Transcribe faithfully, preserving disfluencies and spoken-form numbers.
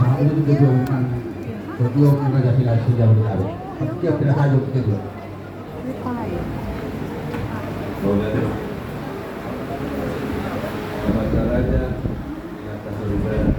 Ahu ini kedua bukan kedua bukan raja Silaban, Silaban. Dia tidak hadir kedua. Raja, yang tak saudara.